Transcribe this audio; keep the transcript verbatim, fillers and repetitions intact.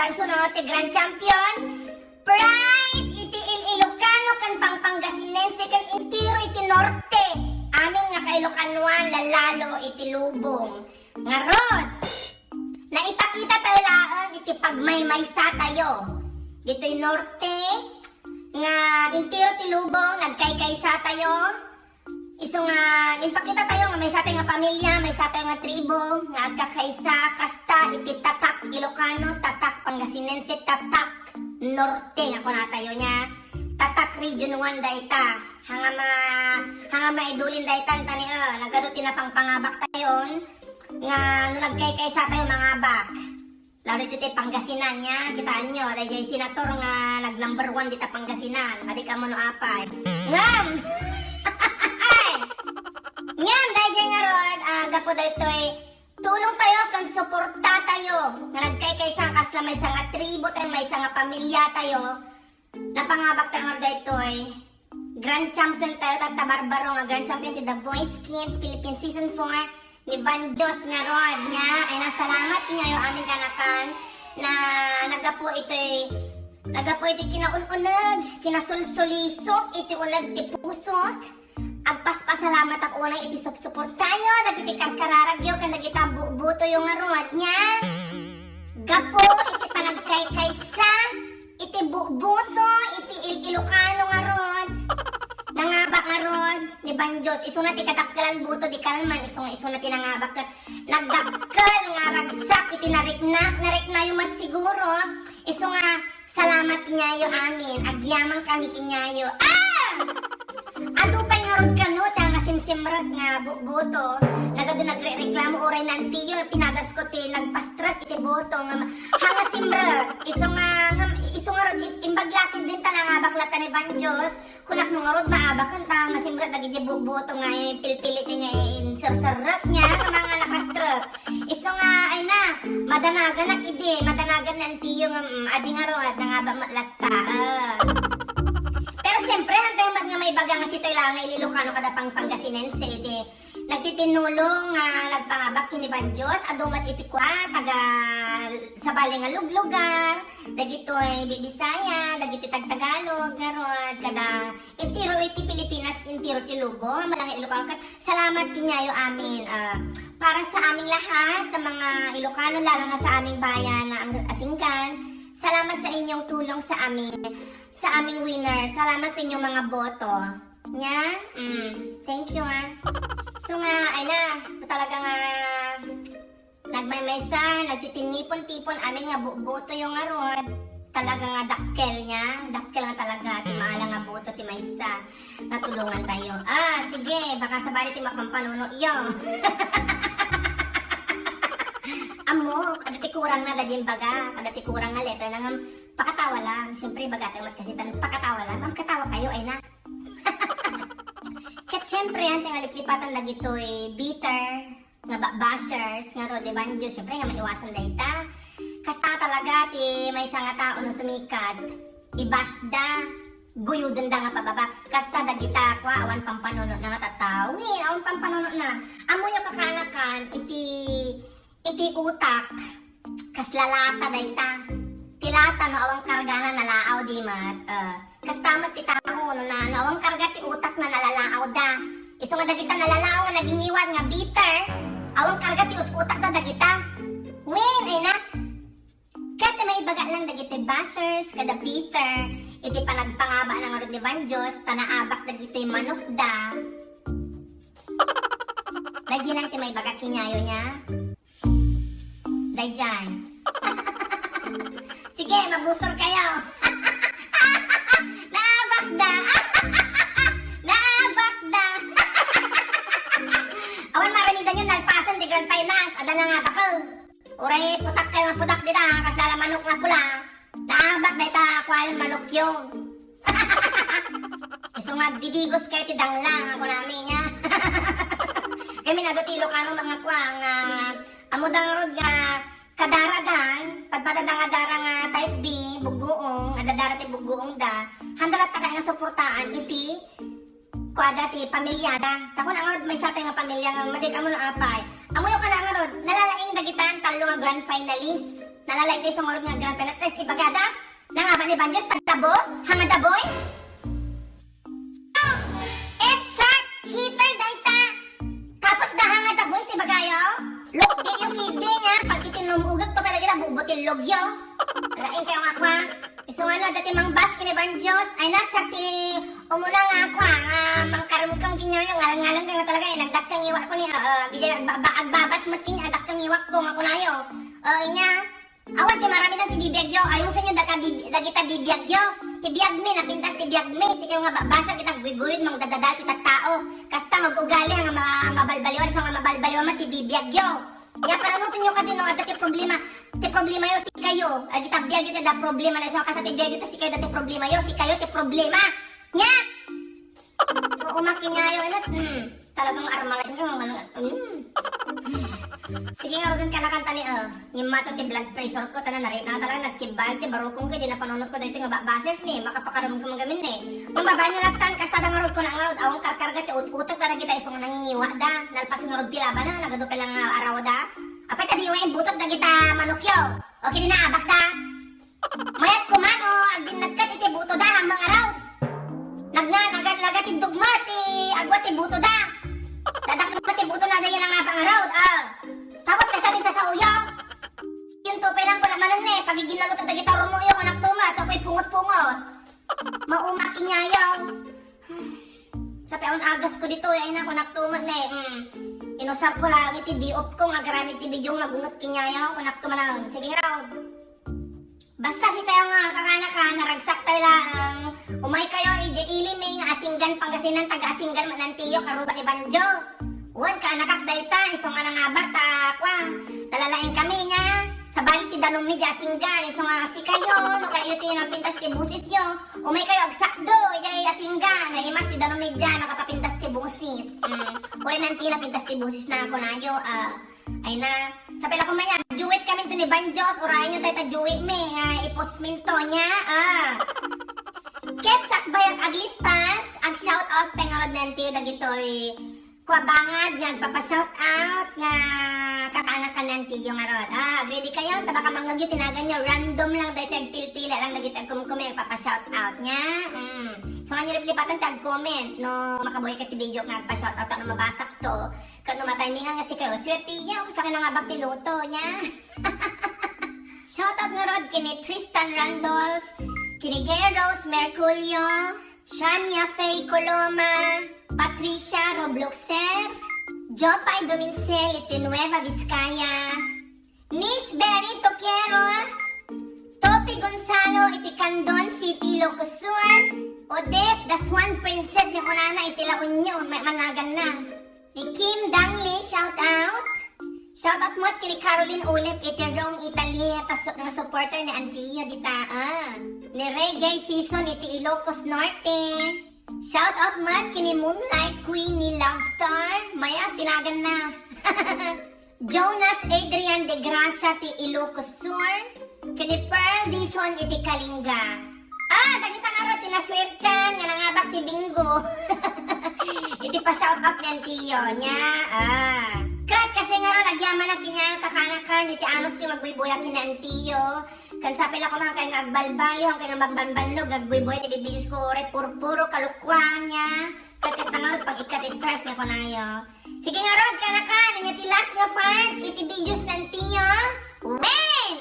Sunod ti grand champion, pride iti Il-, Ilocano ken Pangpangasinense ken entero iti norte. Amin nga ka-Ilocanoan, lalalo iti lubong. Ngarud, naipakita tayo laeng iti pagmaymaysa tayo. Ditoy norte, nga entero ti lubong, nagkaykaysa tayo. Isu nga, impakita tayo nga maysa tayo nga pamilya, maysa tayo nga tribo, nga agkakaysa, kasta iti tatak Ilocano, tatak Pangasinense, tatak Norte, nga kuna tayo nia, tatak Region one dayta. Hanga ma-, hanga maidulin dayta, tani, eh, nagadu ti napangpangabak tayon, nga no nagkaykaysa tayo, mangabak. Lalo ditoy Pangasinan nia, kitaenyo, daydiay senator nga nag-number one dita Pangasinan. Madi kamo no apay. Ngem! Ngem, daydiay ngarud, ah, gapu daytoy, tulong tayo ken suporta tayo. Nga nagkaykaysa kasla maysa nga tribo tayo, maysa nga pamilya tayo. Napangabak tayo nga daytoy. Grand champion tayo, tatta barbaro nga grand champion ti The Voice Kids Philippines Season four ni Van Dios ngarud nia. Ay, nasalamat kaniayo amin kanakan na naggapu itoy, naggapu itoy kinaun-uneg, kinasulsulisok iti uneg ti pusok. Agpaspasalamat ako unay iti supsuportayo, dagiti karkararagyo, ken dagiti bubutoyo ngarud nia. Gapu iti panagkaykaysa, iti bubuto, iti Il-, Ilocano ngarud. Nangabak ngarud ni Van Dios. Isuna ti kadakkelan buto di kalman. Isu nga, isuna ti nangabak ket nagdakkel nga ragsak iti nariknak. Nariknayo met siguro. Isu nga, salamat kaniayo amin. Agyaman kami kaniayo. Ah! Adu pay ngarud kano ti hanga simsimrek nga bu-, buto. Nagadu nagrereklamo uray nantiyo, pinadasko ti nagpastrek iti buto nga ma-, hanga simrek. Isu nga, nga, isu ngarud, im-, imbag laeng dinta nangabak latta ni Van Dios. Kunak no ngarud maabaken ta hanga simrek dagiti bu-, buto nga ipilpilit nga inserserrek nia nga mga nakastrek. Isu nga, ay na, madanaganak idi, madanagan nantiyo nga, mm, adi ngarud, nangabak met latta. Ah. Pero siempre, hantay met nga maibaga nga sitoy la nga Il-, Ilocano kada Pang-, Pangasinense iti nagtitinulong nga nagpangabak ken ni Van Dios, adu met iti kua, taga sabali nga luglugar, dagitoy Bibisaya, dagitoy tagtagalog, ngarud, kada entero iti Pilipinas, entero ti lubong, malangit Ilocano, ket salamat kaniayo amin. Ah, para sa aming lahat na mga Ilocano, lalo na sa aming bayan na ang Asingan, salamat sa inyong tulong sa amin, sa aming winner. Salamat sa inyong mga boto. Nia? Mm, thank you, ah. So nga, ay na, talaga nga, nagmaymaysa, nagtitinipon-tipon amin nga bu-, butoyo ngarud. Talaga nga dakkel nia, dakkel nga talaga ti maala nga buto ti maysa nga tulongan tayo. Ah, sige, baka sabali ti mapampanunoyo. Ammok, adda ti kurang na, dagiti imbaga, adda ti kurang nga letter na nga pakatawa lang. Siyempre, ibaga tayo met kasi tan-, pakatawa lang. Makatawa kayo, ay na. Ket siyempre, hantay nga liplipatan dagitoy bitter nga ba-, bashers ngarud ni Van Dios, siyempre nga maiwasan dayta. Kasta talaga ti maysa nga tao no sumikat, i-bash da, guyodenda nga pababa. Kasta dagita, kua, awan pampanunotna nga tattao. Ngem, awan pampanunotna. Ammoyo kakanakan, iti, iti utak, kasla lata dayta. Ti lata no awan kargana, nalaaw di met. Ah, kasta met ti tao, no na, no awan karga ti utakna, nalalaawda. Isu nga dagita nalalaaw nga nagingiwat nga bitter, awan karga ti ut-, utakda dagita. Wen, ay na. Ket ti maibaga lang dagiti bashers kada bitter iti panagpangabana ngarud ni Van Dios, ta naabak dagitoy manokda. Daydi lang ti maibaga kaniayo nia. Daydiay. Sige, mabusor kayo. Naabak da. Naabak da. Awan maramidan yun, nalpasan ti Grand Finals. Adda na nga bakal. Uray putak kayo nga putak dita, ha? Kasla manok nga pula. Naabak dayta, kuayon manok yung. Isu nga agdidigos kayo ti dangla, nga kunami nia. Kami nado ti Ilocano nga kua, nga, ammoda ngarud nga kadaradan, padpadada nga dara nga type B, buggoong, adda dara ti buggoong da, handa latta nga suportaan iti, kuada ti pamilyada. Ta kuna ngarud maysa tayo nga pamilya nga madi kamo no apay. Ammoyo kana ngarud, nalalaing dagitan tallo nga grand finalist. Nalalaing ti isu ngarud nga grand finale. Tapos ibagada, nangaba ni Banjos, tagdabo, hanga daboy. Oh, it's sharp hitter dayta. Tapos da hanga daboy ti bagayo. Look, di yung kidney niya, pag itinumugag to pala kita, bubutillog yo. Laing kayo nga kwa. Isu nga no, dati mang bash kini Banjos, ay nasa ti umuna nga kwa, nga mangkarumkam kinyayo, ngalang-ngalang ka nga talaga, eh, nagdakkel ngiwak ko ni, oo, di jay agba-, agbabash met kinya, agdakkel ngiwak ko, nga kunayo. Oo, inya, awan ti maramidan ti bibiagyo, ayusen yo daka bib-, dagita bibiagyo. Ti biagmi, napintas ti biagmi, sikayo nga ba-, basha kita guyguy, mangdadadal ti tattao. Kasta mag-ugali nga ma-, mabalbaliwan, isu nga mabalbaliwan man ti bibiagyo. Ya, panunoten yo kadi no, adda ti problema. Ti problema yo, sikayo. Dagita biagyo ti adda problema, na isu nga kasta ti biagyo ti sikayo, adda ti problema yo, sikayo ti problema. Nya! Oo, makinyayo, inat. Hmm. Talagang armalay nga, ano, hmm. Sige nga, Roden, kanakanta ni, ah, ngimmato ti blood pressure ko, tanan, nari-, na talaga, nagkibbag ti barukong ko, di napanunot ko, daytoy nga ba-, bashers ni, makapakarumkam gamin ni. Kung babaen yo latan, kasta da ngarud ko na ngarud, awan karkarga ti ut-utak, talaga kita isu nga nangingiwa da, nalpas ngarud ti laban, na, nagadu ka lang nga araw da. Apay, ta di yo imbutos, dagita manok yo. Okay, di na, basta. Mayat ko man, o, agdinnagkat iti buto da, hammang araw. Nagna-, naga-, nagatiddog met ti agwa ti buto da. Dadakkel met ti buto na dayan nga pangaraw, ah. Tapos kasta ti sasauyo. Yung tupay lang ko na manen ne, pagiginalutan dagita urmuyo, kunak tumat, sa ako'y pungot-pungot. Maumak kinyayaw. Sa piawan agas ko dito, ay na, kunak tumat ne. Mm. Inusar ko lang iti di-op ko, nga garamid ti video, magungot kinyayaw, kunak tumanan. Sige raw. Basta sitayo nga, kakanakan, naragsak tayo laeng. Umay kayo, iti Iliming, Asinggan, Pangasinan, taga Asinggan, manantiyo, karuba ni Banjos. Wen, kaanakak dayta, isu nga nangabak, ta, kwa, nalalaing kami nga, sabali ti danum mi di Asinggan, isu nga sikayo, no kayo ti napintas ti busis yo. Umay kayo, agsakdo, iti Asinggan, no imas ti danum mi di, makapapintas ti busis. Mm. Uri nanti napintas ti busis na, kunayo, ah, Ay na, sa pila ko man yan, duet kami to ni Banjos, urayan nyo tayo ta duet mi, nga ipos minto niya, ah. Ket sakbay ak aglipas, ag-shout out pay ngarud nantiyo dagitoy kuabangad nga agpapa-shout out nga kakanakan nantiyo ngarud. Ah, agredi kayo, ta baka mangngegyo ti nagan nyo, random lang daytoy, agpilpila lang dagitoy agkumkumi, agpapa-shout out niya. Mm. So, nga nyo liplipatan ti ag-comment, no, makabuhi ka ti video nga agpa-shout out, ano mabasak to. Ket no mataymingan nga sikayo, suertiyo, kasta ka nangabak ti luto niya. Shoutout ngarud kini Tristan Randolph, kini Gay Rose Merculio, Shania Faye Coloma, Patricia Robloxer, Jopay Domincel iti Nueva Vizcaya, Nish Berry Toquero, Topi Gonzalo iti Candon City, Ilocos Sur, Odette, the Swan Princess nga kunana iti La Union, may managanna. Ni Kim Dangli, shout out. Shout out met kini Caroline Ulep iti Rome, Italy, ta su-, nga supporter ni Antiyo dita, ah. Ni Reggae Season iti Ilocos Norte. Shout out met kini Moonlight Queen ni Love Star. Maya, tinagan na. Jonas Adrian de Gracia ti Ilocos Sur, kini Pearl Dizon iti Kalinga. Ah, dagita ngarud ti nasuertian nga nangabak ti bingo. Iti pa-shout out ni Antiyo niya. Ah. Ket kasi ngarud, agyamanak ti niya kakanakan, iti anus yung agbuybuyak ni Antiyo. Kan sapay la ko man kay nga agbalbaliw, kay nga magbanbannog, agbuybuyak ti videos ko, uray purpuro kalukuan niya. Ket kasta ngarud pag-ikkat stress niya kunayo. Sige ngarud, kanaka, ania ti last nga part iti videos ni Antiyo? Wen!